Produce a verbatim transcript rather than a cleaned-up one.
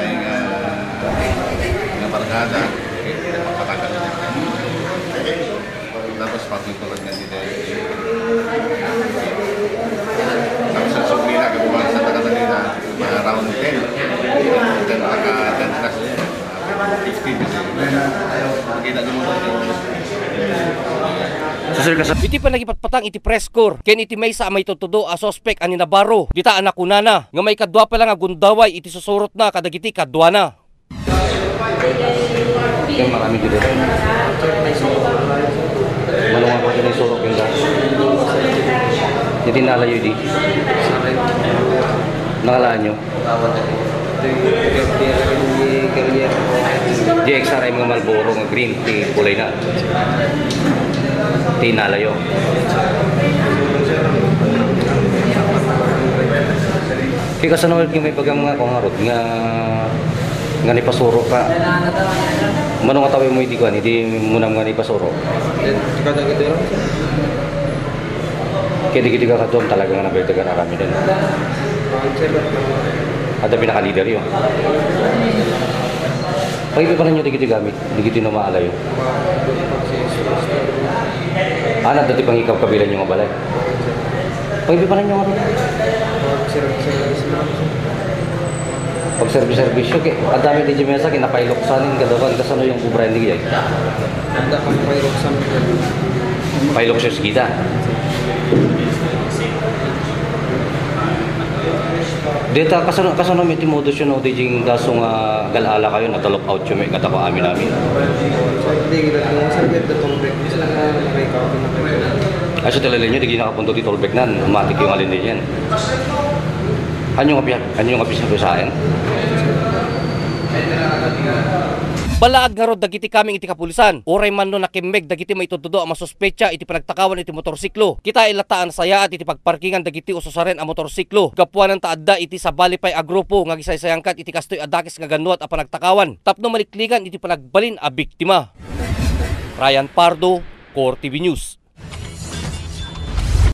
may nga, nga barkada, eh, pagpatagan na. Tapos pagpipulot nga dito, tapos sa Sumila, kung sa Taga Salina, mga around ten, ten, ten, ten plus. Fifty, kita niyo mo. Iti panagipatpatang iti press corps ken iti maysa a maitudtudo a suspek a ni Navarro, dita a nakunana nga maikadua pay la nga gundaway iti susurotna kadagiti kaduana. Ken marami dito. Mano nga pati ni surok yun da. Iti nalayo di. Nakalaan nyo? Di X R M nga Marlboro nga green, ti kulay na. Ti nalayo. Kay kasano nga may bagam nga ako nga rod nga, nga ni pasuro ka. Mano nga tawi mo iti kuan, iti munam nga ni pasuro. Kaya di kita kakadom talaga nga nabay taga arami din. Ada pinaka-leader yun. Paipipanan nyo dagiti gamit, dagiti no maalayo. Anad dati pangikabkabilan nyo nga balay. Paipipanan nyo nga balay. Pagserbi-serbisyo, ki-, adami di mesa, kinapailoksan, kadakuan, kasano yung ubrayan di kayay? Anda kang pairoksan. Pailoksan kita. Dita, kasano, kasano may timudus yun, o di jing kaso nga gal-ala kayo, natalok out yun, may katako amin-amin. Hindi, kita kung sa bed, the toll break. Isa lang na may kautin na kayo. Ay, so, talaga nyo, di kayo nakapunto di toll break na, matik yung alin din yan. Anyo nga piya-, anyo nga piya-, piyasaen? Balaag ngarud dagiti kameng iti kapulisan, uray man no nakimmeg dagiti maitudtudo a masuspetsa iti panagtakawan iti motorsiklo. Kitaen latta a nasayaat iti pagparkingan dagiti ususaren a motorsiklo. Gapuanan ta adda iti sabali pay a grupo nga agisaysayangkat iti kastoy a dakes nga gannuat a panagtakawan tapno maliklingan iti panagbalin a biktima. Ryan Pardo, Core T V News.